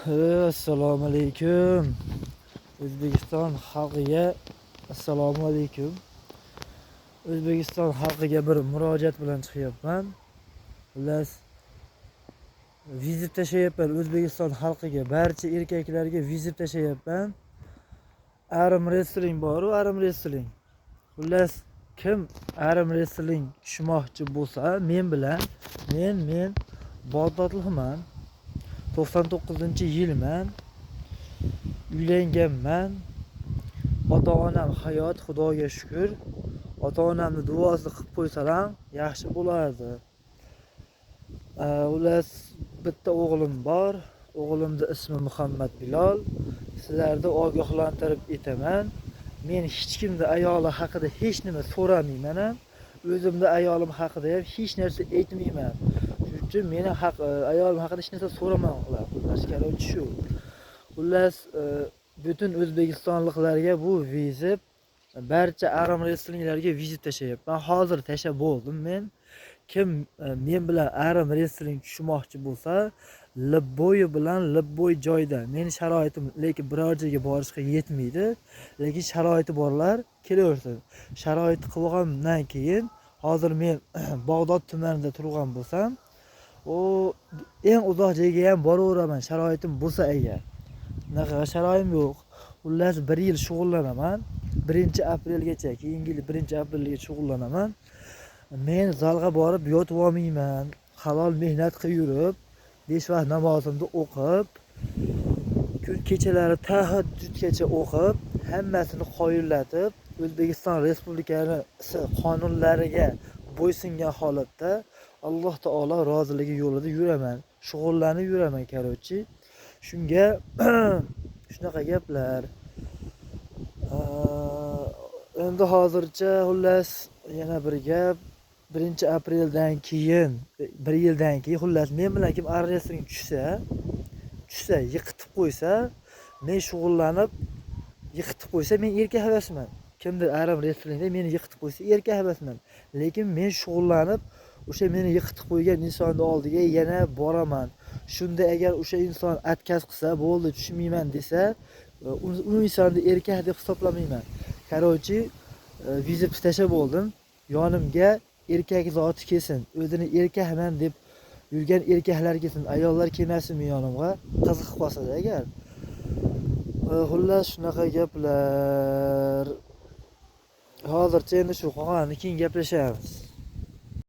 Assalomu alaykum. O'zbekiston xalqiga assalomu alaykum. O'zbekiston xalqiga bir murojaat bilan chiqyapman. Xullas, вызов tashlayapman O'zbekiston xalqiga, barcha erkaklarga вызов tashlayapman. Arm wrestling bor-u, arm wrestling. Xullas, kim arm wrestling tushmoqchi bo'lsa, men bilan, men Bag'dodliman. 99-yilman. Uylanganman. Ota-onam hayot, Xudoga shukr. Ota-onamni duosini qilib qo'ysalar yaxshi bo'lardi. Xullas, bitta o'g'lim bor. O'g'limni ismi Muhammad Bilol. Sizlarni ogohlantirib aytaman. Men hech kimni ayoli haqida hech nima so'ramayman ham. O'zimni ayolim haqida ham hech narsa aytmayman. Shuning uchun meni haq ayolim haqida hech narsa so'ramanglar. Xullas, короче, shu. Xullas, butun o'zbekistonliklarga bu вызов, barcha arm wrestlinglarga вызов tashlayapman. Hozir tashlab bo'ldim men. Kim men bilan arm wrestling tushmoqchi bo'lsa, любой bilan любой joyda. Meni sharoitim lekin biror joyga borishga yetmaydi. Lekin sharoiti borlar kelaversin. Sharoit qilib olgandan keyin, hozir men Bag'dod tumanida turgan bo'lsam, u eng uzoq joyga ham boraveraman, sharoitim bo'lsa agar. Unaqa sharoitim yo'q. Xullas, bir yil shug'ullanaman. 1-aprelgacha, keyingi yil 1-aprelgacha shug'ullanaman. Men zalga borib yotib olmayman. Halol mehnat qilib yurib, 5 vaqt namozimni o'qib, kun kechalari tahajjudgacha o'qib, hammasini qoyillatib, O'zbekiston Respublikasi qonunlariga bo'ysungan holatda Alloh taolo roziligi yo'lida yuraman. Shug'ullanib yuraman, короче. Shunga shunaqa gaplar. Endi hozircha, xullas, yana bir gap. 1-apreldan keyin, bir yildan keyin, xullas, men bilan kim arm wrestling tushsa, yiqitib qo'ysa, men shug'ullanib yiqitib qo'ysa, men erkak emasman. Kimdir arm wrestlingda meni yiqitib qo'ysa, erkak emasman. Lekin men shug'ullanib, o'sha meni yiqitib qo'ygan insonni oldiga yana boraman. Shunda agar o'sha inson отказ qilsa, bo'ldi, tushmayman desa, u insonni erkak deb hisoblamayman. Короче, вызов tashlab bo'ldim. Yonimga erkak zoti kelsin. O'zini erkakman deb yurgan erkaklar kelsin, ayollar kelmasin men yonimga. Qiziqib qolsa agar. Xullas, shunaqa gaplar. Hozircha endi shu, qolganini keyin gaplashamiz.